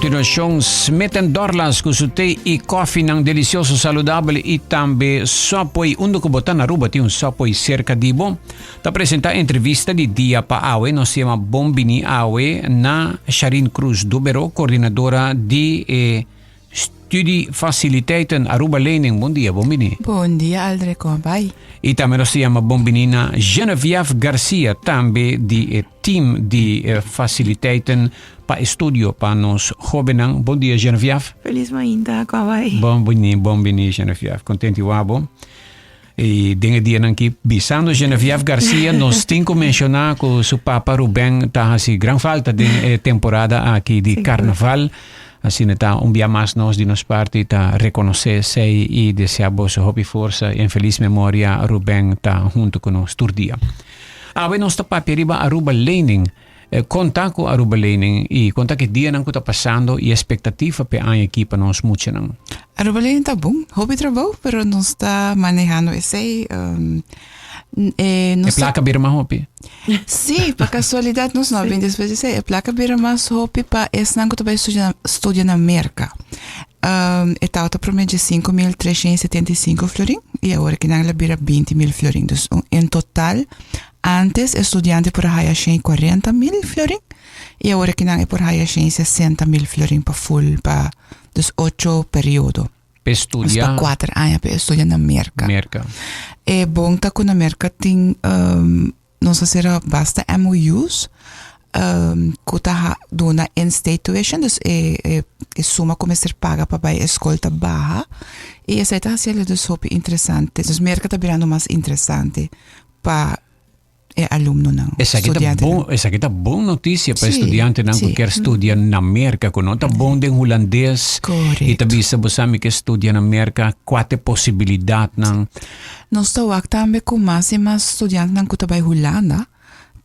Continuacion Smith Dorlas cu su thee y koffienan delicioso, saludabel y tambe Subway. Unda cu bo ta na Aruba tin un Subway cerca di bo. Ta presenta entrevista di dia pa awe. Nos yama bon bini awe na Sharin Cruz Dubero, coordinadora di e Studiefaciliteiten Aruba Lening. Bon dia, bon bini. Bon dia, Aldrich. Con ta bay? Y tambe nos yama bon bini na Genevieve Garcia, tambe di e team di faciliteiten pa estudio pa nos hobennan. Bon dia, Genevieve. Feliz mainta, con ta bay? Bon bini, bon bini, Genevieve. Contento di wak bo. Y den e dianan aki bisando Genevieve Garcia, nos tin cu menciona cu su papa Ruben ta haci gran falta den e temporada aki di carnaval. Asina ta un bia mas nos di nos parti ta reconoce esey y desea boso hopi forsa y en feliz memoria Ruben ta hunto cu nos tur dia. Awe nos ta papia riba Aruba Lening. Con ta cu Aruba Lening y con ta cu e dianan cu ta pasando y expectativa p'e aña aki pa nos muchanan? Aruba Lening ta bon, hopi trabou, pero nos ta manehando esey. E placa bira mas hopi? Si, pa casualidad nos no a bin despues di esey. E placa bira mas hopi pa esnan cu ta bay studia na Merca. E tabata promedio 5375 florin y awor aki nan la bira 20.000 florin. Dus en total, antes e studiante por a haya 140.000 florin y awor aki nan e por haya 160.000 florin pa full, pa dus 8 periodo. Pa estudia. Pa 4 aña pa estudia na Merca. Merca. E bon ta cu na Merca tin, nos a cera basta MOU's cu ta duna in-state tuition, dus e suma cu mester paga pa bay e school ta baha y esey ta haciendo dus hopi interesante. Dus Merca ta birando mas interesante pa e alumnonan, Esaki ta studiantenan. bon, esaki ta bon noticia pa estudiantenan cu kier studia na Merca, cu no ta bon den hulandes y ta bisa bo sa mi ke studia na Merca, cua ta e posibilidadnan? Nos ta wak tambe cu mas y mas studiantenan cu ta bay Hulanda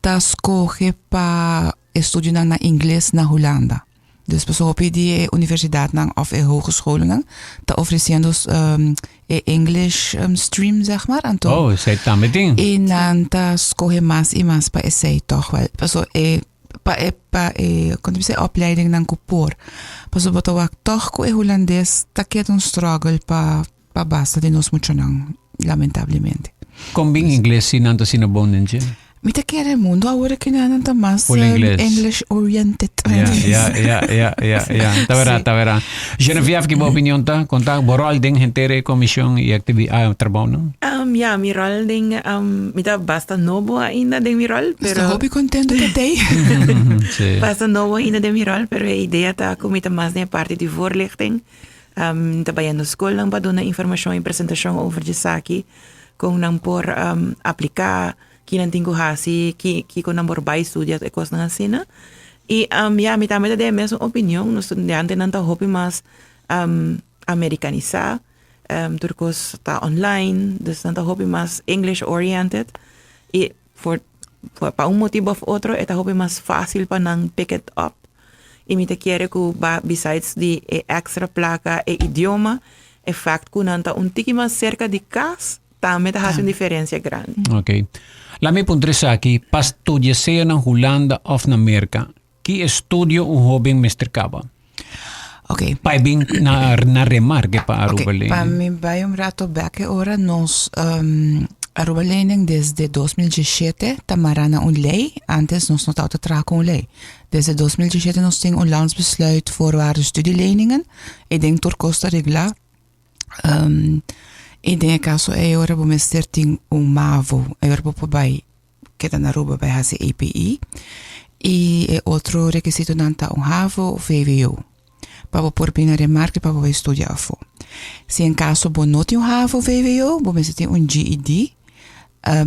ta scoge pa estudionan na ingles na Hulanda. Dus pasobra hopi di e universidadnan of e hogescholennan ta ofreciendo e English stream, zeg maar. Anto, Oh, esei tambe tin. Y nan ta scoge mas y mas pa esei toch wel. Paso e, pa e, pa e, con ta bisa, e opleidingnan cu por. Pasobra bo ta wak toch cu e hulandes ta keda un struggle pa basta di nos muchanan, lamentablemente. Con bin ingles si nan ta asina bon den dje? Mi ta kere mundo awor cu nan ta mas Full ingles. English oriented. Ja. Ta verdad, ta verdad. Genevieve, ki bo opinion ta? Con ta bo rol den henter e comision y ah, trabou, no? Ja, mi rol den, mi ta basta nobo ainda den mi rol, pero Sta hopi contento cu tey. Basta nobo ainda den mi rol, pero e idea ta cu mi ta mas den e parti di voorlichting. Ta bayendo scolnan pa duna informacion y presentacion over di esaki, con nan por aplica, ki nan tin cu haci, kico nan por bay studia, e cosnan asina. Y ja, mi tambe ta den e mesun opinion, nos studiantenan ta hopi mas americanisa, tur cos ta online, dus nan ta hopi mas English oriented y pa un motibo of otro e ta hopi mas facil pa nan pick it up. Y mi ta kere cu besides di e extra placa, e idioma, e fact cu nan ta un tiki mas cerca di cas, tambe ta haci un diferencia grandi. Ok. Laat mi puntra esaki, pa studia sea na Hulanda of na Merca, ki estudio un hoben mester caba? Ok. Pa e bin na remarke pa Aruba Ok, pa Lening. mi bay un rato bek e ora nos Aruba Lening desde 2017 ta mara na un ley, antes nos no tabata traha cu un ley. Desde 2017 nos tin un landsbesluit voorwaarden studieleningen y den tur cos ta regla. Y den e caso ey ora bo mester tin un MAVO, ey ora bo por bay keda na Aruba bay haci EPI. Y e otro requisitonan ta un HAVO of VWO pa bo por bin na remarke pa bo bay studia afo. Si en caso bo no tin un HAVO of VWO, bo mester tin un GED.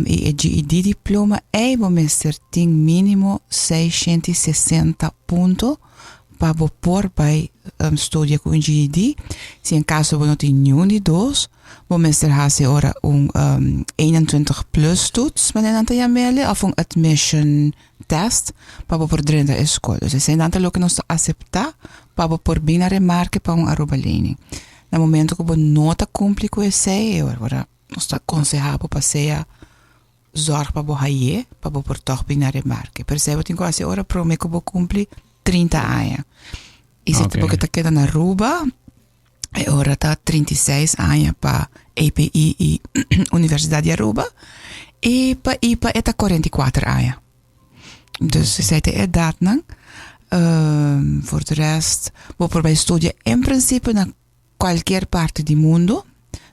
Y e GED diploma ey bo mester tin minimo 660 punto pa bo por bay studia cu un GED. Si en caso bo no tin niun di dos, bo mester haci ora un 21 plus toets, manera nan ta yam'ele, of un admission test pa bo por drenta e school. Dus esey nan ta loke nos ta acepta pa bo por bin na remarke pa un Aruba Lening. Na momento cu bo no ta cumpli cu esey, ora nos ta aconseha bo pa sea zorg pa bo haye, pa bo por toch bin na remarke. Pero esey bo tin cu haci ora prome cu bo cumpli 30 aña. Y si bo ta keda na Aruba, e ora ta 36 aña pa EPI y Universidad di Aruba. Y pa IPA e ta 44 aña. Dus esey ta e edadnan. Voor de rest, bo por bay studia en principio na cualkier parti di mundo.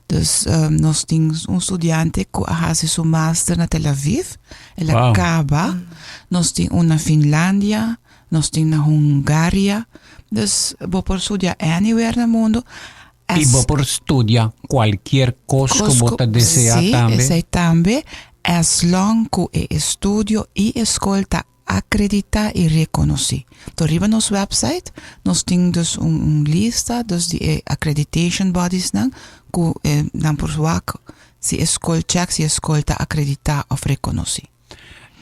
Dus nos tin un studiante cu a haci su master na Tel Aviv. El a caba. Nos tin un na Finlandia, nos tin na Hungaria. Dus bo por studia anywhere na mundo. Y bo por studia cualkier cos cu bo ta desea tambe. Si, esey tambe. As long cu e estudio y e school ta acredita y reconoci. Enton riba nos website nos tin dus un lista dus di e accreditation bodies nan cu nan por wak si e school check si e school ta acredita of reconoci.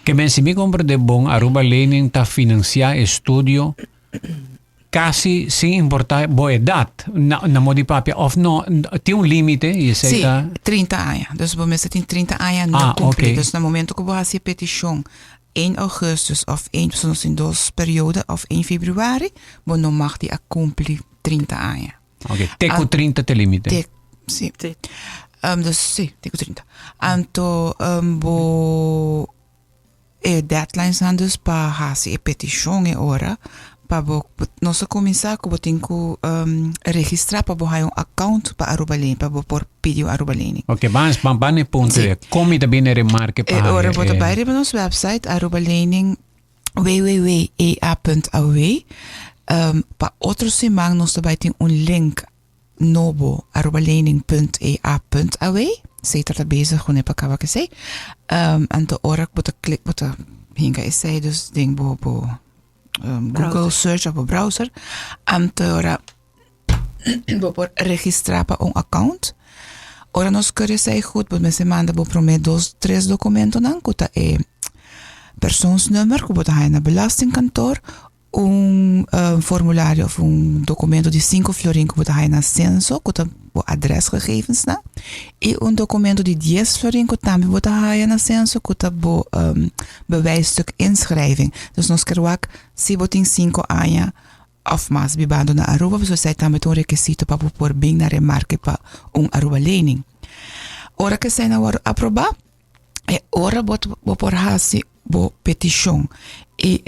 Ke men si mi comprende bon Aruba Lening ta financia estudio casi sin importa bo edad na modo di papia of no tin un limite y esey Si, ta. 30 aña. Dus bo mester tin 30 aña no cumpli. Dus na momento cu bo haci e peticion 1 augustus of 1, pasobra nos tin dos periodo, of 1 februari, bo no mag di a cumpli 30 aña. Ok, te cu 30 ta e limite. Te, si. Si. Dus si, te cu 30. Anto bo E deadlines nan dus pa hasi e petishon e ora pa bo nos a kuminsá ku bo tin ku registrá pa bo haña un account pa Aruba Lening pa bo por pidi un Aruba Lening. Oke, ban ban ban e punto Sí. e. Kon mi ta bini remarke pa E haña ora bo ta e. bai riba nos website arubalening www.ea.aw pa otro siman nos ta bai tin un link nobo arubalening.ea.aw esey ta ta bezig cu ne pa caba cu esey anto ora cu bo ta click bo ta hinca esey dus den bo bo Google search of bo browser anto ora bo por registra pa un account ora nos keur esey goed bo mester manda bo prome dos tres documentonan cu ta e persoonsnummer cu bo ta haya na belastingkantoor Un formulario of un documento di cinco florin cu bo ta haya na censo cu ta bo adresgegevensnan y un documento di dies florin cu tambe bo ta haya na censo cu ta bo bewijsstuk inschrijving. Dus nos kier wak si bo tin cinco aña of mas bibando na Aruba pasobra esei tambe ta un requisito pa bo por bin na remarke pa un Aruba lening. Ora cu esei nan worde aproba e ora bo bo por hasi bo petishon i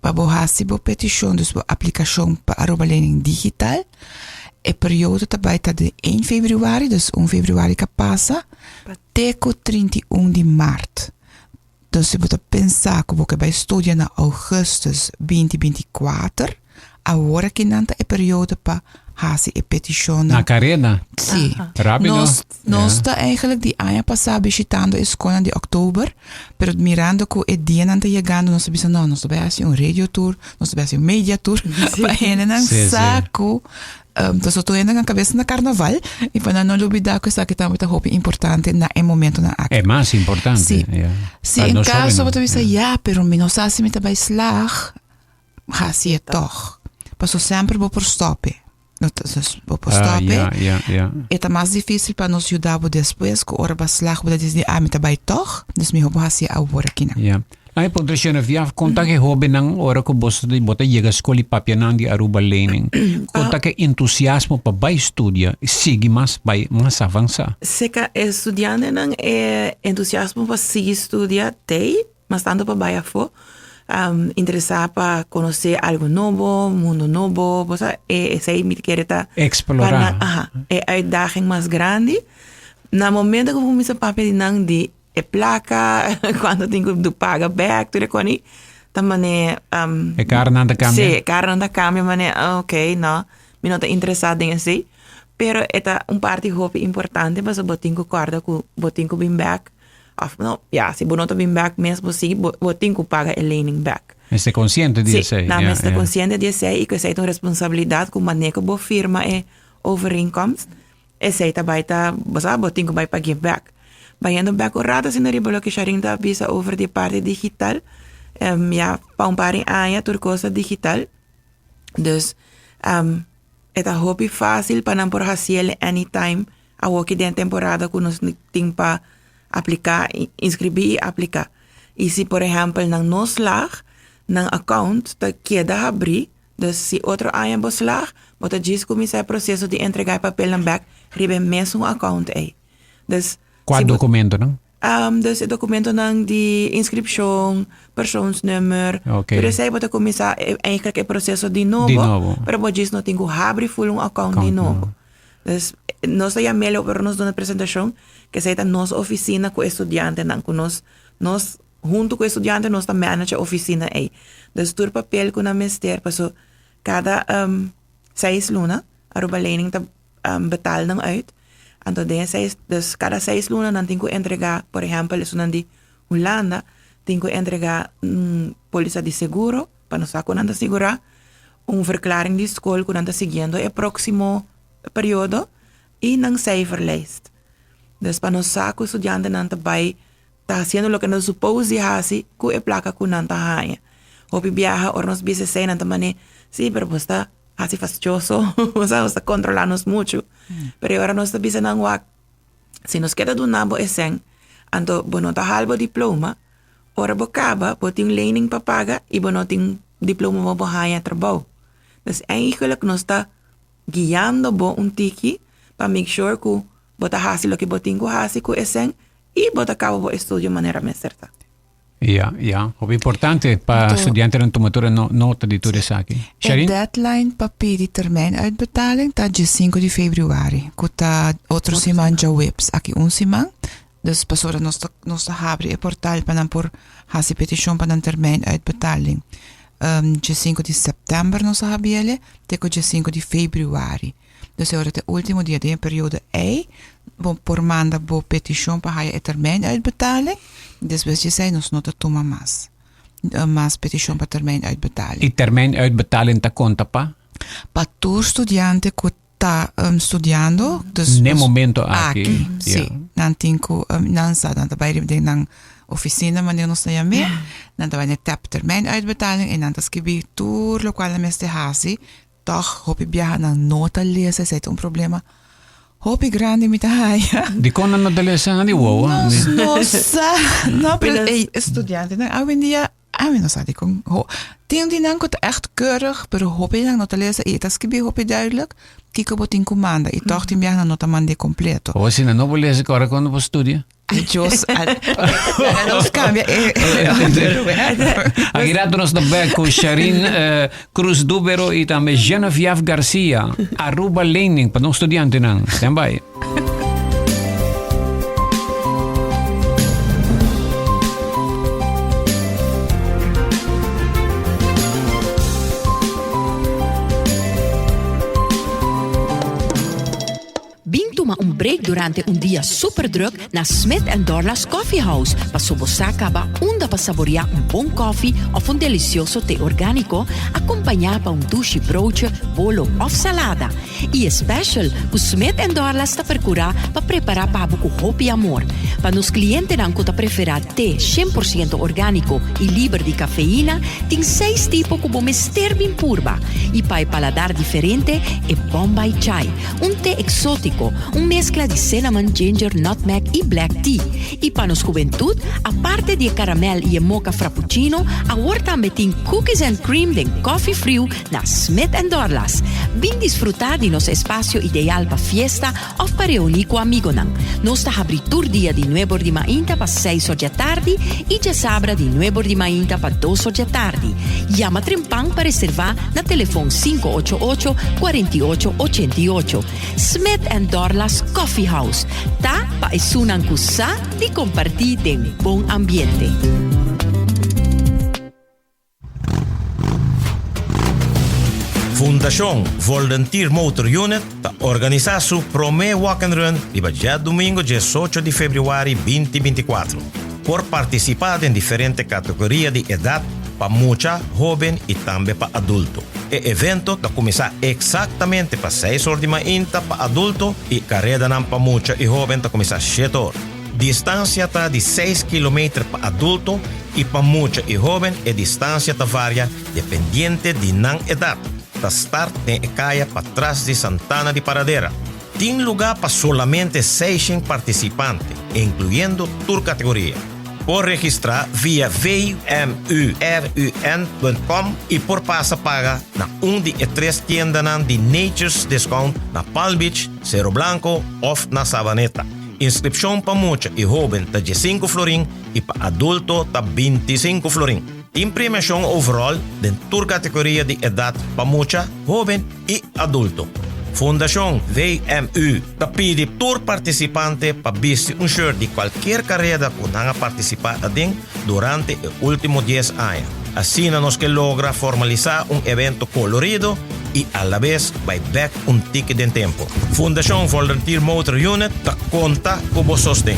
pa bo hasi bo petishon dus bo aplikashon pa Aruba Lening Digital e periodo ta bai ta di 1 februari dus 1 februari ka pasa te ku 31 di mart. Dus si bo ta pensa ku bo ke bai studia na augustus 2024, awor aki nan ta e periodo pa hasi e petishonnan. Na kareda? Sí. Rápido. Nos, nos ta eigenlijk di aña pasá bishitando e skolnan di oktober, pero mirando ku e dianan ta yegando nos ta bisa no, nos ta bai hasi un radio tour, nos ta bai hasi un media tour pa hendenan sa ku Pasobra tur hende nan kabes na karnaval i pa nan no lubidá ku esaki tambe ta hopi importante na e momentonan aki. E mas importante. Sí. Ja. Si Pa en nos kaso bo hóbennan, ta bisa ja. ya, pero mi no sa si mi ta bai slag, hasi e tòg. Pasobra semper bo por stòp e. No ta, dus bo por Ah, stòp e. ja, ja, ja. E ta mas difísil pa nos yuda bo despues ku ora bo a slag bo ta disidi, ah, mi ta bai tòg, dus mihó bo hasi e awor akinan. Ja. Ai puntra Geneviève, kon ta ke hóbennan ora ku boso ta bo ta yega skol i papia nan di Aruba Lening? Kon ta ke entusiasmo pa bai studia i sigui mas bai mas avansá? Seka e studiantenan e entusiasmo pa sigui studia t'ei, mas tantu pa bai afó, interesá pa konosé algu nobo, mundu nobo, bo sa e esei mi ta kere ta Eksplorá. pa nan, aha, e uitdaging mas grandi. Na momento ku bo kuminsá papia di nan di E placa cuando tin cu paga back tur e coni ta mane um, E carnan ta cambia? Sí, e carnan ta cambia mane ok no mi no ta interesa den esey pero e ta un parti hopi importante pasobra bo tin cu corda cu bo tin cu bin back of no ya si bo no ta bin back mes bo sigui bo tin cu paga e lening back. Mester consciente di esey. Sí, nan ja, mester ja. consciente di esey y cu esey ta un responsabilidad cu mane cu bo firma e overeenkomst Esei ta bai ta, bo sa, bo tin ku bai pa give back. Bayendo bek un rato asina riba loke Sharin ta bisa over di e parti digital, ya pa un par di aña tur kos ta digital. Dus e ta hopi fásil pa nan por hasiel anytime awoki den temporada ku nos tin pa apliká, inskribí i apliká. I si por ehèmpel nan no slag, nan account ta keda habrí. Dus si otro aña bo slaag, bo ta djis kuminsá e proseso di entregá e papelnan bèk riba e mesun account ei. Dus Kua si bo dokumentonan? Dus e dokumentonan di inskripshon, persoonsnummer, Oké. tur esei bo ta kuminsá eigenlijk e proseso di nobo, Di nobo. pero bo djis no tin ku habri ful un account di Account nobo. nobo. Dus nos ta yam'é ora nos duna presentashon, ku esei ta nos ofisina ku e studiantenan, ku nos nos Huntu ku e studiante nos ta manage e ofisina ei. Dus tur papel ku nan mester, paso kada seis luna Aruba Lening ta betaal nan uit. Anto den e seis, dus kada seis luna nan tin ku entregá, por ehèmpel esunnan di Hulanda tin ku entregá un polisa di seguro pa nos sa ku nan ta sigurá, un verklaring di skol ku nan ta siguiendo e próksimo periodo i nan cijferlijst. Dus pa nos sa ku studiantenan ta bai ta hasiendo loke nan ta supos di hasi ku e plaka ku nan ta haña. Hopi biaha ora nos bisa esei nan ta man'é, sí, pero bos ta hasi fastioso, bo sa, bos ta kontrolá nos muchu. Pero e ora nos ta bisa nan, wak, si nos keda duna bo e sèn, anto bo no ta hal bo diploma, ora bo kaba bo tin lening pa paga i bo no tin diploma pa bo haña trabou. Dus eigenlijk nos ta guiando bo un tiki pa make sure ku bo ta hasi loke bo tin ku hasi ku e sèn I bo ta kaba bo estudio manera mester ta. Ja, ja. Hopi importante pa Anto- studiantenan tuma tur e no- nota di tur esaki. E Sharin? deadline pa pidi termijn uitbetaling ta 15 di februari, ku ta otro siman djaweps, aki un siman. Dus pasobra nos ta nos ta habri e portal pa nan por hasi petishon pa nan termijn uitbetaling. Um, 15 di sèptèmber nos a habiele te ku 15 di februari. Dus e ora ta e ultimo dia den e periodo ei, bo por manda bo petishon pa haya e termijn uitbetaling. Despues di esei nos no ta tuma mas mas petishon pa termijn uitbetaling. I termijn uitbetaling ta konta pa? Pa tur studiante ku ta studiando. Dus N'e momento aki. Aki, si. Nan tin ku, nan sa, nan ta bai riba den nan ofisina manera nos ta yam'é, nan ta bai na e tab termijn uitbetaling i nan ta skibi tur lokual nan mester hasi. Tòg hopi biaha nan no ta lesa, esei ta un problema hopi grandi mi ta haya. Dikon nan no ta lesa? Nan di wowo. Nos no sa. No, pero ey, studiantenan awendia, ami no sa dikon. Ho, tin di nan ku ta ègt keurig, pero hopi di nan no ta lesa i e ta skibí hopi duidelijk kiko bo tin ku manda i tòg tin biaha nan no ta mand'é kompleto. Ho, si nan no por lesa, ora ku nan por studia? Ay, Dios, laga nos cambia e onderwerp. Aki rato nos ta back cu Sharin eh, Cruz Dubero y tambe Genevieve Garcia. Aruba Lening pa nos studiantenan. Stand by. Bin tuma un break durante un dia super druk na Smith and Dorlas Coffee House paso bo sa caba unda pa saborea un bon koffie of un delicioso te organico acompaña pa un dushi broodje, bolo of salada. Y e special cu Smith and Dorlas ta percura pa prepara pa bo cu hopi amor. Pa nos clientenan cu ta prefera te 100% organico y liber di cafeína, tin seis tipo cu bo mester bin purba. Y pa e paladar diferente, e Bombay Chai. Un te exótico, un mezcla di cinnamon, ginger, nutmeg y black tea. Y pa nos hubentud, aparte di e caramel y e mocha frappuccino, awor tambe tin cookies and cream den coffee friu na Smith and Dorlas. Bin disfruta di nos espacio ideal pa fiesta of pa reuni cu amigonan. Nos ta habri tur dia di nuebor di mainta pa seis or djatardi y djasabra di nuebor di mainta pa dos or djatardi. Yama trempan pa reservá na telefon 588 48 88. Smith and Dorlas Coffee House ta pa esunnan ku sa di kompartí den bon ambiente. Fundashon Volunteer Motor Unit ta organisá su promé Walk and Run riba djadumingu diesocho di febrüari binti bintikuatro. Por partisipá den diferente kategoria di edat pa mucha, hóben i tambe pa adulto. E evento ta kuminsá eksaktamente pa seis or di mainta pa adulto i karedanan pa mucha i hóben ta kuminsá shete or. Distansia ta di seis kilometer pa adulto i pa mucha i hóben e distansia ta varia dependiente di nan edat. Ta start den e kaya patras di Santana di Paradera. Tin lugá pa solamente seishen partisipante, inkluyendo tur kategoria. Por registrá via vmurun.com i por pasa paga na un di e tres tiendanan di Nature's Discount na Palm Beach, Cerro Blanco òf na Savaneta. Inskripshon pa mucha i hóben ta diesinku florin i pa adulto ta bintisinku florin. Tin premiashon overall den tur kategoria di edat pa mucha, hóben i adulto. Fundashon VMU ta pidi tur partisipante pa bisti un shirt di kualkier kareda ku nan a partisipá aden durante e último dies aña. Asina nos ke logra formalisá un evento kolorido i alabes bai bèk un tiki den tempu. Fundashon Volunteer Motor Unit ta konta ku bo sosten.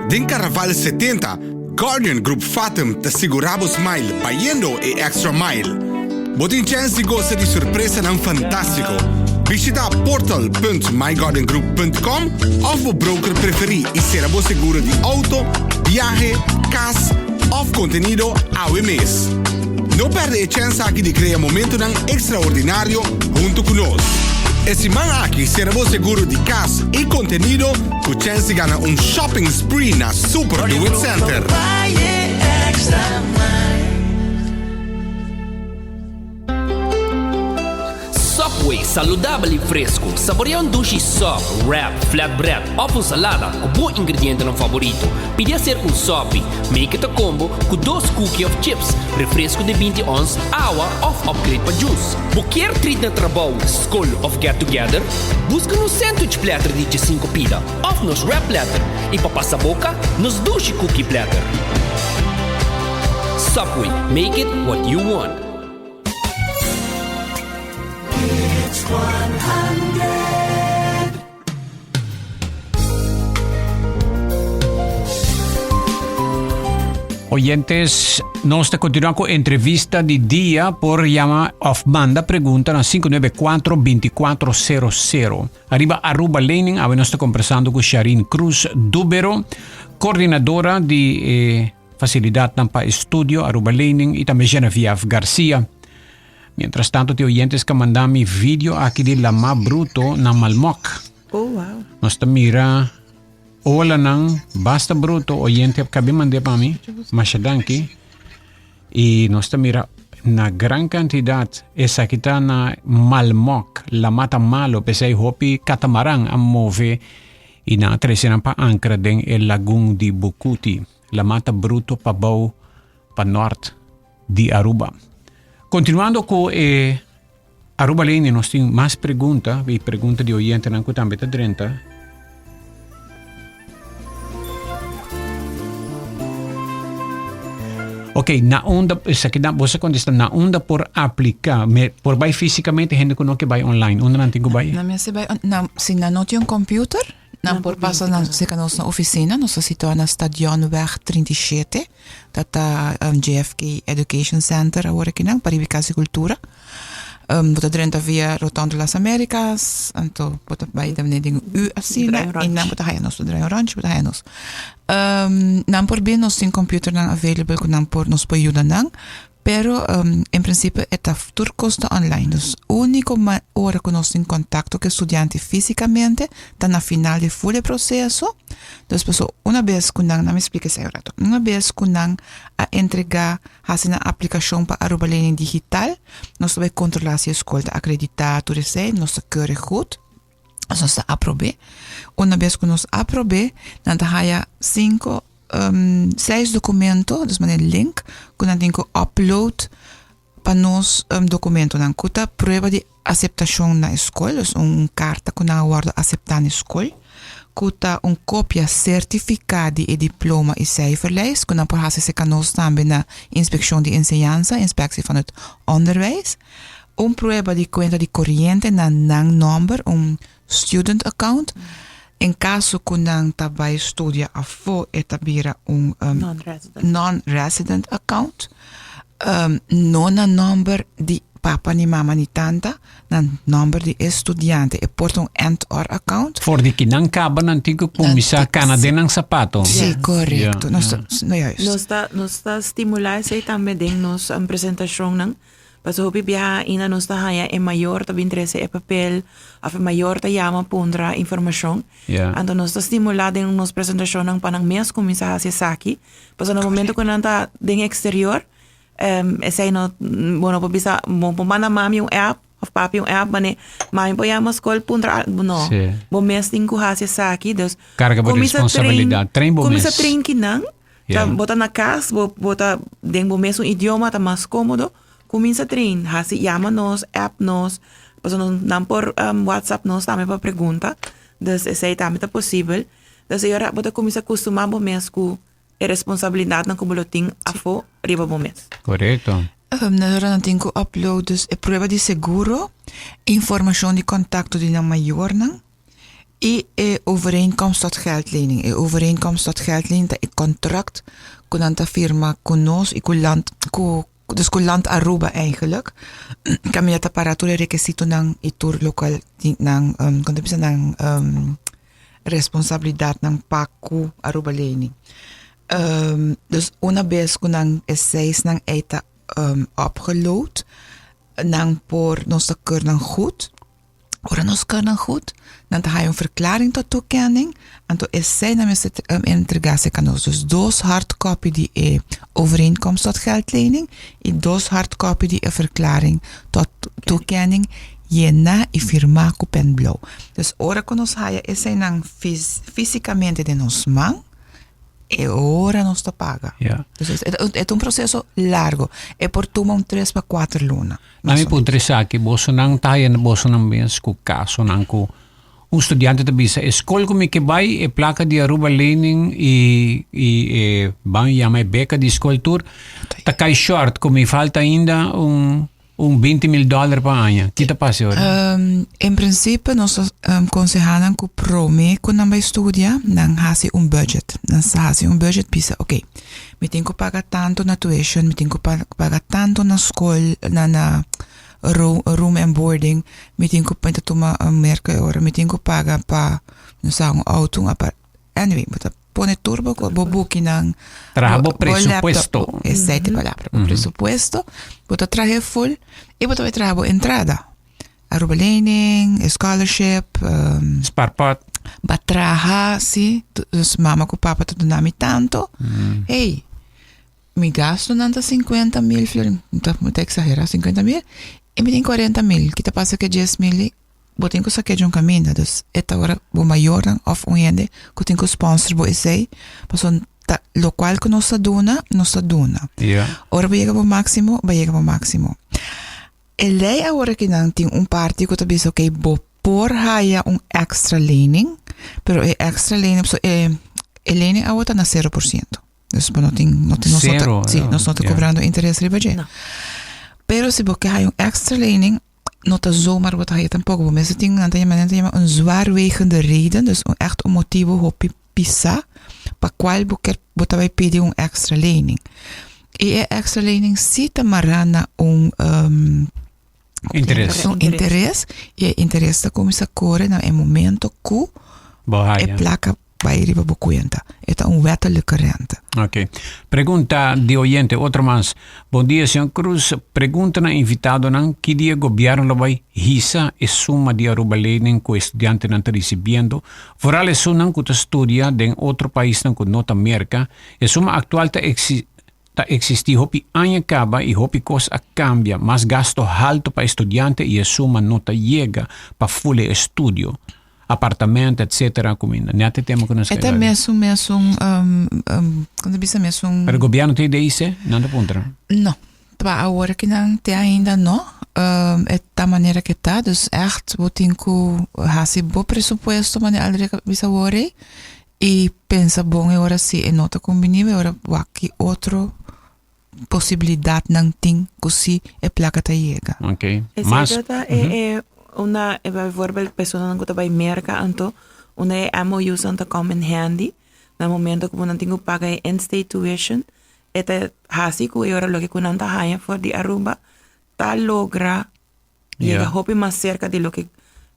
Den Carnaval 70, Guardian Group Fatum ta sigurá bo smile bayendo e extra mile. Bo tin chèns di gosa di sorpresanan fantástiko. Bishitá portal.myguardiangroup.com òf bo broker preferí i sera bo seguro di outo, biahe, kas òf kontenido awe mes. No pèrdè e chèns aki di krea momentunan ekstraordinario huntu ku nos. E siman aki sera bo seguro di kas i kontenido Cu chens di gana un shopping spree na Super Do It Center. Subway, saludabel y fresco. Saborea un dushi sub, wrap, flatbread of un salada cu bo ingredientenan favorito. Pidi hacer un sopi. Make it a combo cu dos cookie of chips, refresco di 20 ons, awa of upgrade pa juice. Bo kier treat na trabou, scol of get together? Buska nos sandwich platter di djesinku pida òf nos wrap platter i pa pasa boka, nos dushi cookie platter. Subway, make it what you want. Oyentes, nos ta continua cu entrevista di dia por llama of manda pregunta na 594-2400. Ariba Aruba Lening, awe nos ta conversando cu Sharin Cruz Dubero, coordinadora di eh, facilidadnan pa estudio Aruba Lening y tambe Genevieve Garcia. Mientras tanto, te oyentes que manda mi video aki di Lama Bruto na Malmok. Oh, wow. Nos ta mira Olanan, basta bruto, oyente a kabi mand'é pa mi. Masha danki. I nos ta mira na gran kantidat esaki ta na Malmok, la mata malo, p'esei hopi katamaran a move i nan a trese nan pa ankra den e lagun di Bucuti. La mata bruto pabou pa nort di Aruba. Kontinuando ku e Aruba Leni nos tin mas pregunta y pregunta di oyentenan cu tambe ta drenta. Ok, na unda, esaki na, boso contesta, na unda por aplica? Me, por bai físicamente, hende cu no ke bai online, unda nan tin cu bai? Na mester bai, na, si nan no tin un computer, nan por pasa na cerca nos na oficina, nos ta situa na Stadionweg 37. Ta ta JFK Education Center awor akinan pariba Casa di Cultura. Bo ta drenta via Rotonde Las Americas, anto bo ta bai tambe den U asina y nan bo ta haya nos, bo ta draai un rondje bo ta haya nos. Nan por bin nos tin computernan available cu nan por nos por yuda nan, Pero en principio e ta tur cos ta online. Dus unico ora cu nos tin contacto cu e studiante fisicamente ta na final di full e proceso. Dus paso una bes cu nan, nan mi splica esey un rato. Una bes cu nan a entrega, haci nan aplicacion pa Aruba Lening Digital, nos ta bay controla si e scol ta acredita, tur esey, nos ta keurig goed. Nos ta aprobe. Una bes cu nos aprobe, nan ta haya cinco seis documento, dus manera link, cu nan tin cu upload pa nos documentonan, cu ta prueba di aceptacion na e scol, dus un carta cu nan a wordo acepta na e scol, cu ta un copia certifica di e diploma y cijferlijst, cu nan por haci cerca nos tambe na Inspeccion di Enseñansa, Inspectie van het Onderwijs, un prueba di cuenta di coriente na nan nomber, un student account. En caso cu nan ta bay studia afo e ta bira un non-resident account. No na nomber di papa ni mama ni tanta, na nomber di e studiante. E por ta un and-or account. For di ki nan caba nan tin cu cuminsa cana den nan sapato. Si, corecto. Nos ta, no juist. Nos ta, nos ta stimula esey tambe den nos presentacionnan. Paso hopi biaha ainda nos ta haña e mayor ta bin trese e papel of e mayor ta yama puntra informashon. Anto nos ta stimulá den nos presentashonnan pa nan mes kuminsá hasi esaki. Pasobra na momento ku nan ta den eksterior, esei no, bo no por bisa, bo por manda mami un app of papi un app mane mami por yama skol puntra algu. No, bo mes tin ku hasi esaki. Dus Karga bo responsabilidat, train bo mes. Kuminsá train kinan. Ta bo ta na kas, bo bo ta den bo mesun idioma ta mas kómodo. Kuminsa train, hasi yama nos, app nos, pasobra nos nan por whatsapp nos tambe pa pregunta. Dus esei tambe ta posibel. Dus e ora bo ta kuminsa kustumá bo mes ku e responsabilidatnan ku bo lo tin afó riba bo mes. Korekto. Nan ora nan tin ku upload dus e prueba di seguro, informashon di kontakto di nan mayornan. I e overeenkomst tot geldlening. E overeenkomst tot geldlening ta e kontrakt ku nan ta firma ku nos i ku land ku dus ku land Aruba eigenlijk. Kaminda ta para tur e rekisitonan i tur lokual di nan kon ta bisa nan responsabilidatnan pa ku Aruba Lening. Dus una bes ku nan e seisnan ei ta opgeload nan por nos ta keur nan goed. Ora nos keur nan goed, nan ta haya un verklaring tot toekenning, anto esei nan mester entrega serka nos. Dus dos hard copy di e overeenkomst tot geldlening i dos hard copy di e verklaring tot toekenning yena i firma ku pen blou. Dus ora ku nos haya eseinan fisikamente den nos man, E ora nos ta paga. Ja. Dus e ta un proceso largo. E por tuma un tres pa cuater luna. Na mi puntra esaki, bosonan ta haya bosonan mes ku kasonan ku un studiante ta bisa e skol ku mi ke bai, e plaka di Aruba Lening i i e ban yama e beka di skol tur ta kai short ku mi falta ainda un Un 20 mil dollar pa aña. Ki ta pasa ora? Um, en principio nos ta um, conseha nan ku prome ku nan bai studia, nan hasi un budget. Nan sa hasi un budget bisa, ok, mi tin ku paga tanto na tuition, mi tin ku paga tanto na skol, na na room and boarding, mi tin ku, mi ta tuma un merka e ora, mi tin ku paga pa, no sa, un auto, un apar-. Anyway, bo ta pone tur bo, bo bukinan. Traha bo presupuesto. Bo laptop, esei ta e palabra, bo presupuesto. Bo ta traha e full i bo ta bai traha bo entrada. Aruba lening, e scholarship. Spaarpot. Ba traha, si. Dus mama ku papa ta duna mi tanto. Hey, mi gastonan ta 50 mil florin. Mi ta exagera, 50 mil. I mi tin 40 mil. Ki ta pasa ku e 10 mil? Bo tin ku sak'é dje un kaminda, dus e ta ora bo mayornan òf un hende ku tin ku sponsor bo esei, pasobra ta lokual ku nos ta duna, nos ta duna. Ora bo yega bo máksimo, bo a yega bo máksimo. E lei awor akinan tin un parti ku ta bisa oke bo por haya un èkstra lening, pero e èkstra lening, pasobra e e lening awor ta na sero por siento. Dus bo no tin, no tin, nos no ta, Sero, si, nos no ta ja. kobrando interes riba dje. Pero si bo ke haya un èkstra lening, no ta zomaar bo ta haya tampoco. Bo mester tin, nan ta yama, nan ta yama un zwaarwegende reden, dus un echt un motibo hopi pisa pa cual bo kier, bo ta bay pidi un extra lening. Y e extra lening si ta mara na un um, Interes. un interes y e interes ta cuminsa core na e momento cu Bo e haya. placa Bai riba bo kuenta. E ta un wettelijke rente. Ok. Pregunta di oyente, otro mas. Bon dia, señor Cruz. Pregunta na invitadonan, ki dia gobierno lo bai hisa e suma di Aruba Lening ku e studiantenan ta risibiendo? Vooral esunnan ku ta studia den otro paisnan ku no ta Merka. E suma aktual ta ta existi hopi aña kaba i hopi kos a kambia. Mas gasto halto pa e studiante i e suma no ta yega pa ful e estudio. Apartamento etcetera cuminda. Net e tema cu nos E ta mesun mesun um, um, con ta bisa mesun. Pero gobierno tin idea ise? Nan ta puntra. No. Pa awor ki nan te ainda no. Um, e ta manera ke ta, dus echt bo tin ku hasi bo presupuesto manera Aldrich a bisa awor ei i pensa bon e ora si e no ta kumbini e ora wak ki otro posibilidatnan tin ku si e plaka ta yega. Ok. Esei Mas ta ta e e una e bijvoorbeeld personanan ku ta bai Merka anto unda e MOU's nan ta come in handy na momento ku bo nan tin ku paga e in-state tuition e ta hasi ku e ora loke ku nan ta haña for di Aruba ta logra yega hopi mas serka di loke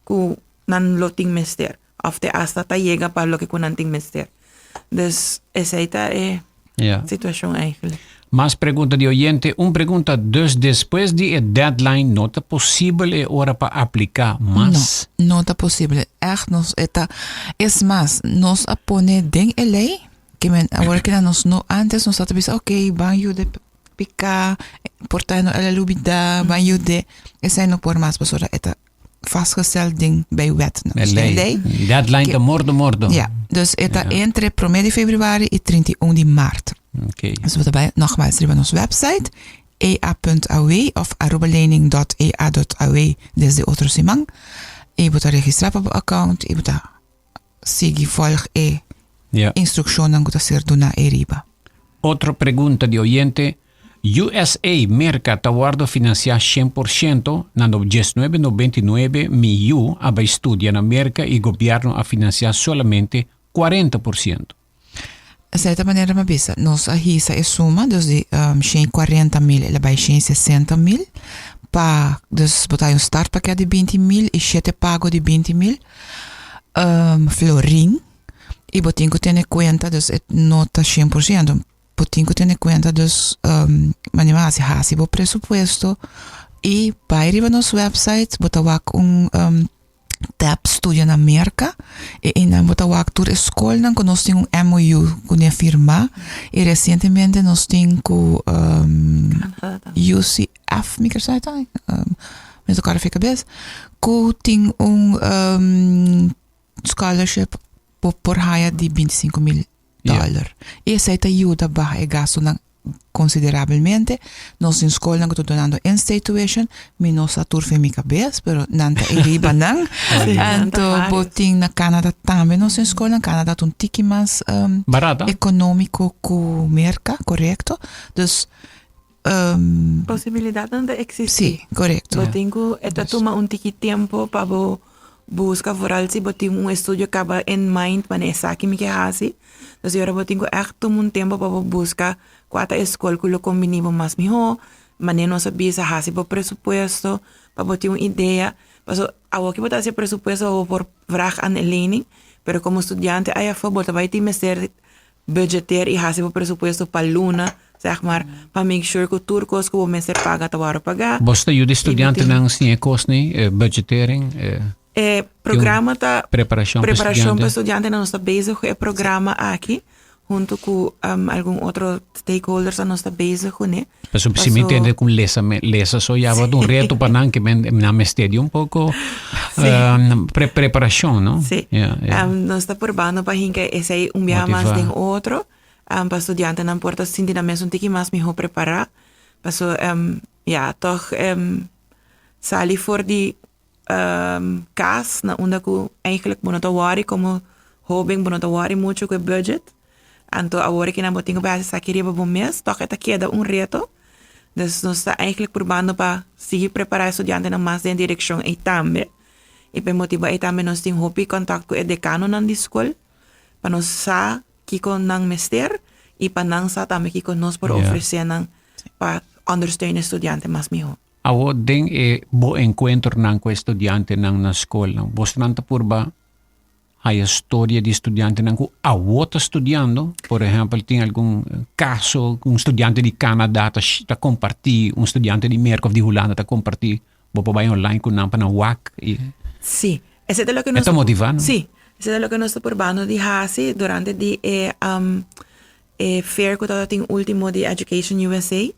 ku nan lo tin mester of te asta ta yega pa loke ku nan tin mester. Dus esei ta e situashon eigenlijk. Mas pregunta di oyente. Un pregunta, dus despues di e deadline no ta posibel e ora pa aplica mas? No, no ta posibel. Echt nos e ta, es mas, nos a pone den e ley, ke men awor kina nos no, antes nos ta bisa ok, ban yuda pica, por ta no el a lubida, ban yude, esei no por mas pasobra e ta vastgesteld den bij wet. No, dus den ley. Deadline ta mordo mordo. Ja, dus e ta entre prome di februari y 31 di maart. Okay. Dus bo ta bay nogmaals riba nos website ea.aw of arubalening.ea.aw desde otro siman y bo ta registra pa bo account y bo ta sigui volg e instrukshonnan ku ta ser duná ei riba. Otro pregunta di oyente, USA, Merka, ta wòrdu finansiá 100%, na no 1999 mi yu a bai studia na Merka i gobièrnu a finansiá solamente 40%. Esei ta manera mi a bisa, nos a hisa e suma, dus di 140 mil el a bai 160 mil, pa, dus bo ta hay un startpakket di 20 mil i shete pago di 20 mil florin, i bo tin ku tene kuenta, dus e no ta 100%, bo tin ku tene kuenta dus manera mi a hasi, hasi bo presupuesto i bai riba nos website, bo ta wak un tab studia na Merka i einan bo ta wak tur e skolnan ku nos tin un MOU ku ne firmá i resientemente nos tin ku UCF mi ker sa ta mi ta kòrda for kabes ku tin un scholarship bo por haya di 25,000 dollar i esei ta yuda baha e gastunan konsiderabelmente. Nos tin skolnan ku ta dunando in-state tuition, mi no sa tur fen mi kabes, pero nan ta ei riba nan. Anto bo tin na Canada tambe nos tin skolnan, Canada ta un tiki mas Barata. ekonómiko ku Merka, korekto. Dus Posibilidatnan ta eksistí. Sí, korekto. Bo tin ku e ta tuma un tiki tempu pa bo buska vooral si bo tin un estudio kaba in mind manera esaki mi ke hasi. Dus e ora bo tin ku ègt tuma un tempu pa bo buska kua ta e skol ku lo kombiní bo mas mihó, manera nos a bisa hasi bo presupuesto pa bo tin un idea. Pasobra awor ku bo ta hasi e presupuesto bo por vraag aan e lening, pero komo studiante ayafó bo ta bai tin mester budgeteer i hasi bo presupuesto pa luna, zeg maar, pa make sure ku tur kos ku bo mester paga ta wòrdu pagá. Bo ta yuda e studiantenan siña e kos ni, e budgetering, e E programa ta preparashon pa preparashon pa studiante? studiantenan. Nos ta bezig ku e programa aki huntu ku algun otro stakeholders nos ta bezig kuné. Pasobra si mi tende ku lesa lesa so ya ta un reto pa nan ke men nan mester di un poko pre preparashon no. Sí. Nos ta purbando pa hinka esei un biaha mas den otro pa studiantenan por ta sinti nan mes un tiki mas mihó prepará. Paso ya tòg sali for di kas na unda ku eigenlijk bo no ta wòri komo hóben bo no ta wòri muchu ku e budget. Anto awor ki nan bo tin ku bai hasi esaki riba bo mes tòg e ta keda un reto. Dus nos ta eigenlijk purbando pa sigui prepará e studiantenan mas den direkshon ei tambe. I pa e motibu ei tambe nos tin hopi kòntakt ku e dekanonan di skol pa nos sa kiko nan mester i pa nan sa tambe kiko nos por ofresé nan pa ondersteun e studiante mas mihó. Awor den e bo enkuentronan ku e studiantenan na skolnan, bosnan ta purba haya storia di studiantenan ku awor ta studiando? Por ehèmpel, tin algun kaso ku un studiante di Canada ta ta kompartí, un studiante di Merka òf di Hulanda ta kompartí, bo por bai online ku nan pa nan wak i. Sí, esei ta loke nos. E ta motivá nan. Sí, esei ta loke nos ta purbando di hasi durante di e E fair ku tabata tin ultimo di Education USA,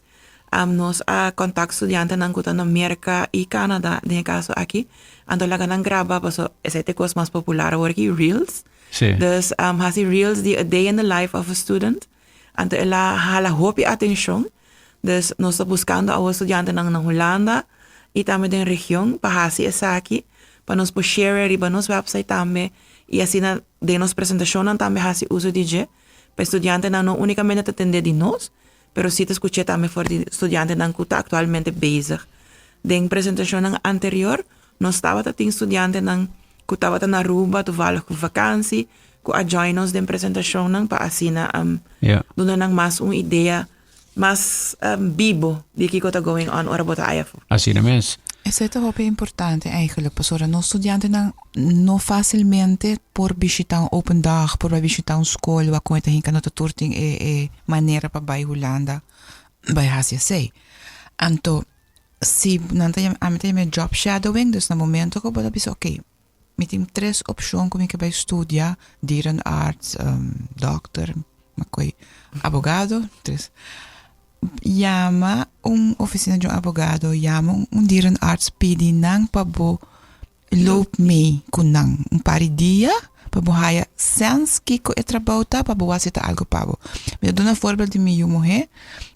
nos a kontak studiantenan ku ta na Merka i Canada den e kaso aki, anto laga nan graba paso esei ta e kos mas popular awor aki, reels. Sí. Dus hasi reels di a day in the life of a student, anto el a hala hopi atenshon. Dus nos ta buskando awor studiantenan na Hulanda i tambe den region pa hasi esaki, pa nos por share riba nos website tambe i asina den nos presentashonnan tambe hasi uso di dje. Pa e studiantenan no únikamente ta tendé di nos, pero sí ta skuch'é tambe for di studiantenan ku ta aktualmente bezig. Den presentashonnan anterior nos tabata tin studiantenan ku tabata na Aruba toevallig ku vakansi ku a join nos den presentashonnan pa asina duna nan mas un idea mas bibo di kiko ta going on ora bo ta aya afó. Asina mes. Esei ta hopi importante eigenlijk, pasobra nos studiantenan no fácilmente por bishitá un open dag, por bai bishitá un skol, wak kon e ta hinka no ta tur tin e e manera pa bai Hulanda. bai hasi esei. Anto si nan ta yama, ami ta yama e job shadowing, dus na momento ku bo ta bisa oké, mi tin tres opshon ku mi ke bai studia, dierenarts, dòkter, makoy abogado, tres. Yama un ofisina di un abogado, yama un dierenarts, pidi nan pa bo loop mee ku nan un par di dia pa bo haya sens kiko e trabou ta pa bo wak si ta algo pa bo. Mi ta duna voorbeeld di mi yu muhé.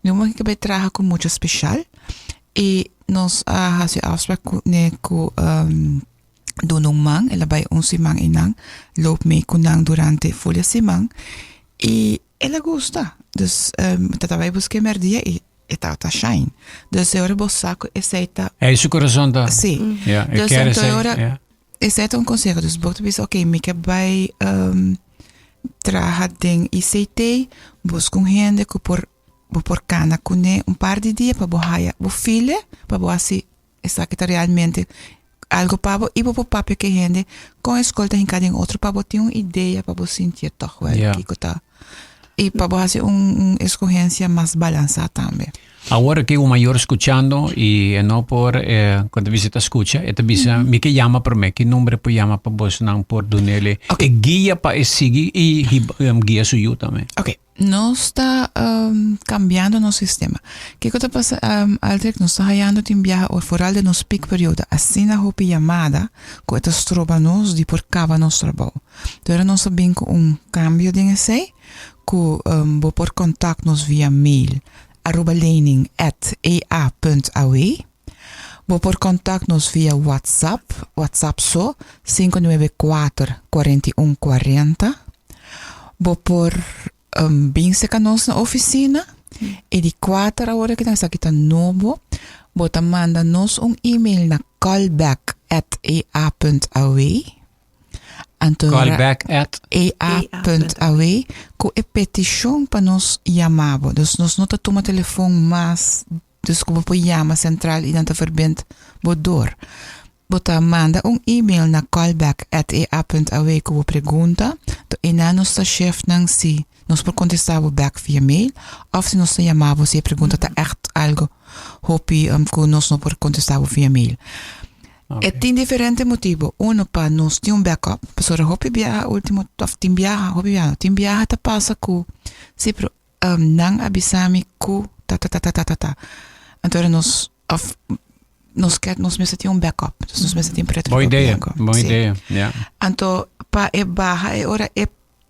Mi yu muhé ke bai traha ku mucha speshal i nos a hasi afspraak kuné ku duna un man, el a bai un siman einan loop mee ku nan durante ful e siman i el a gusta. Dus mi ta bai busk'é mèrdia i e tabata shine. Dus e ora bo sa ku esei ta. Ei su kurason ta. Sí. Ja, e Dus kier anto e esei, ora ja. esei ta un konseho. Dus bo ta bisa oké, mi ke bai traha den ICT, buska un hende ku por bo por kana kuné un par di dia pa bo haya bo file, pa bo hasi Esaki ta realmente algo pa bo i bo por papia ku e hende kon e skol ta hinká den otro pa bo tin un idea pa bo sintié tòg wèl Ja. kiko ta i pa bo hasi un un eskohensia mas balansá tambe. Awor aki un mayor skuchando i e no por eh, kon ta bisa ta skucha, e ta bisa mi ke yama promé, ki number e por yama pa bosnan por dunele Ok. e guia pa e sigui i hiba guia su yu tambe. Ok, Nos ta cambiando nos sistema. Kico ta pasa Aldrich? Nos ta hayando tin biaha or vooral den nos peak periodo asina hopi yamada cu e ta stroba nos di por caba nos trabou. Entonces nos ta bin cu un cambio den esey cu bo por contact nos via mail arubalening at ea punt aw. Bo por contact nos via WhatsApp, WhatsApp so, 594 41 40. Bo por um, bin seca nos na oficina. E di cuater awor aki esaki ta nobo. Bo ta manda nos un email na callback at ea.aw. Anto Callback at ea.aw cu e peticion pa nos yama bo. Dus nos no ta tuma telefon mas Dus ku bo por yama sentral i nan ta verbind bo door. Bo ta manda un email na callback at ea.aw ku bo pregunta, to einan nos ta shefnan si nos por kontestá bo bek via mail òf si nos ta yama bo si e pregunta ta ègt algo hopi ku nos no por kontestá bo via mail. E tin diferente motibu. Uno pa nos tin un backup, pasobra hopi biaha ultimo òf tin biaha, hopi biaha no, tin biaha ta pasa ku si pero Nan a bisa mi ku ta ta ta ta ta ta ta. Anto ora nos of nos ke nos mester tin un backup. Dus nos mester tin preto Bon idea, bon Sí. idea, ja. Anto pa e baha e ora e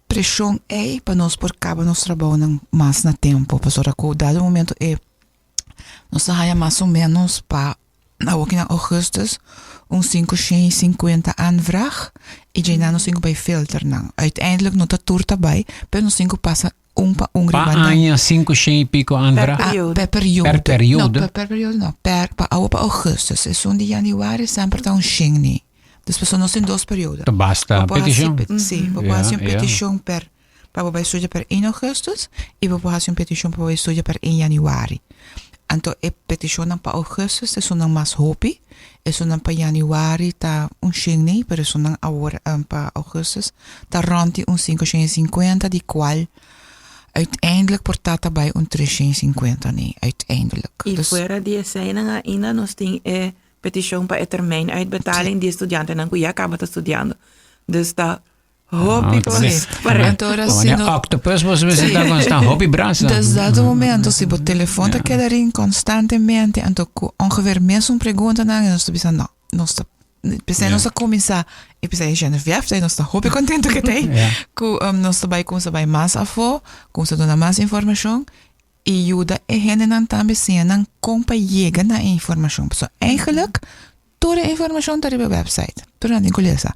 preshon ei pa nos por kaba nos trabounan mas na tempo. Pasobra ku dado momento e nos ta haya mas o menos pa Awoki na augustus un 550 aanvraag y djei nan nos tin ku bai filter nan. Uiteindelijk no ta tur ta bai, pero nos tin ku pasa un pa un Pa riba nan. aña 500 y pico aanvraag? Per periodo. Ah, per periodo. Per periodo? No, per, per periodo no. Per, pa awo pa augustus. Esun di januari semper ta un shen ni. Dus pasobra nos tin dos periodo. Ta basta Bo por hasi peticion. pe- Sí, bo por Ja, hasi un ja. peticion per pa bo bai studia per 1 augustus y bo por hasi un peticion pa bo bai studia per 1 januari. Anto e peticionnan pa augustus esunnan mas hopi, esunnan pa januari ta un shen nei, pero esunnan awor pa augustus ta rond di un 550 di cual uiteindelijk por ta ta bai un 350 nei, uiteindelijk. Y Dus fuera di eseinan ainda nos tin e peticion pa e termijn uitbetaling di e studiantenan cu ya caba ta studiando. Dus ta Hopi Ah, cos. sí. Para Anto ora si Wanneer no- octopus vos we zitten constant hopi brasa. Dus dado momento, si bo telefon ta keda ring constantemente, anto ku ongeveer mesun preguntanan, nos ta bisa no, nos ta Pesei nos a kuminsá, i pesei Geneviève ta, nos ta hopi kontentu ku ta ei, ku nos ta bai kuminsá bai mas afó, kuminsá duna mas informashon i yuda e hendenan tambe siña nan kon pa yega na e informashon. Pasobra eigenlijk tur e informashon ta riba e website. Tur nan tin ku lesa.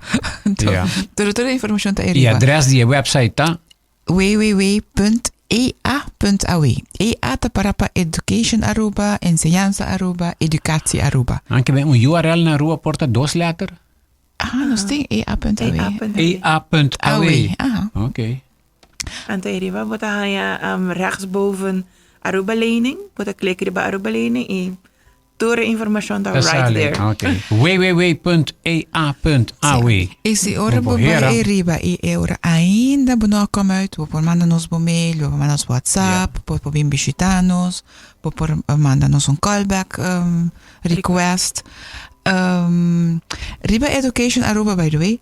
Tur tur e informashon ta I riba. adres di e website ta? www.ea.aw. EA ta para pa Education Aruba, Enseñansa Aruba, Educatie Aruba. Anke ben un URL na Aruba por ta dos letter? Aha, nos tin ea.aw. ea.aw. Aha. Ok. Anto riba bo ta haña um, rechtsboven Aruba Lening. Bo ta klik riba Aruba Lening i. Tur e informacion ta right there. Ok. www.ea.aw. Y si ora bo bai riba y e ora ainda bo no a come uit, bo por manda nos bo mail, bo por manda nos WhatsApp, bo por bin bishita nos, bo por manda nos un callback request. Riba Education Aruba, by the way,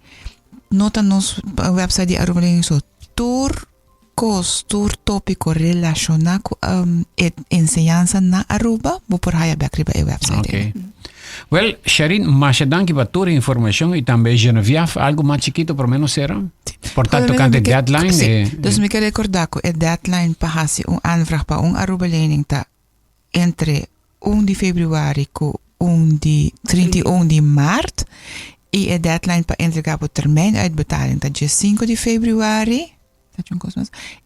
no ta nos website di Aruba Lening so, tur Kos, tur tópiko relashoná ku e enseñansa na Aruba, bo por haya bèk riba e wèpsait ei. Ok. Wèl, Sharine, masha danki pa tur e informashon i tambe Geneviève, algu mas chikito promé nos sera? Por ta tokante deadline? Sí. Dus mi ke rekordá ku e deadline pa hasi un aanvraag pa un Arubalening ta entre un di februari ku un di 31 di maart i e deadline pa entrega bo termijnuitbetaling ta dje sinku di februari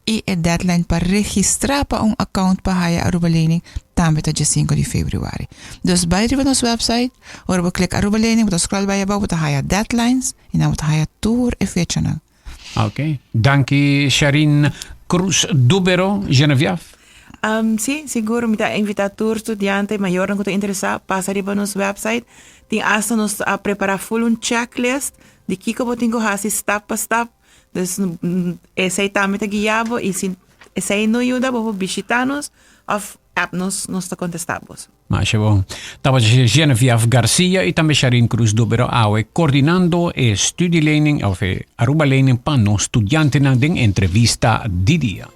i e deadline pa registra pa un account pa haya Aruba Lening tambe ta dje sinku di februari. Dus bai riba nos website, ora bo klik Aruba Lening bo ta scroll bai abou bo ta haya deadlines i nan bo ta haya tur e fechanan. Ok. Danki Sharine Cruz Dubero, Geneviève. Um, sí, sigur. Mi ta invita tur studiante, mayornan ku ta interesá, pasa riba nos website. Tin hasta nos a prepará full un checklist di kiko bo tin ku hasi stap pa stap. Dus esei tambe ta guia bo i si esei no yuda bo por bishita nos òf app nos, nos ta kontestá boso. Masha bon. Tabata Geneviève Garcia y tambe Sharine Cruz Dubero awe coordinando e studielening of e Arubalening pa nos studiantenan den entrevista di dia.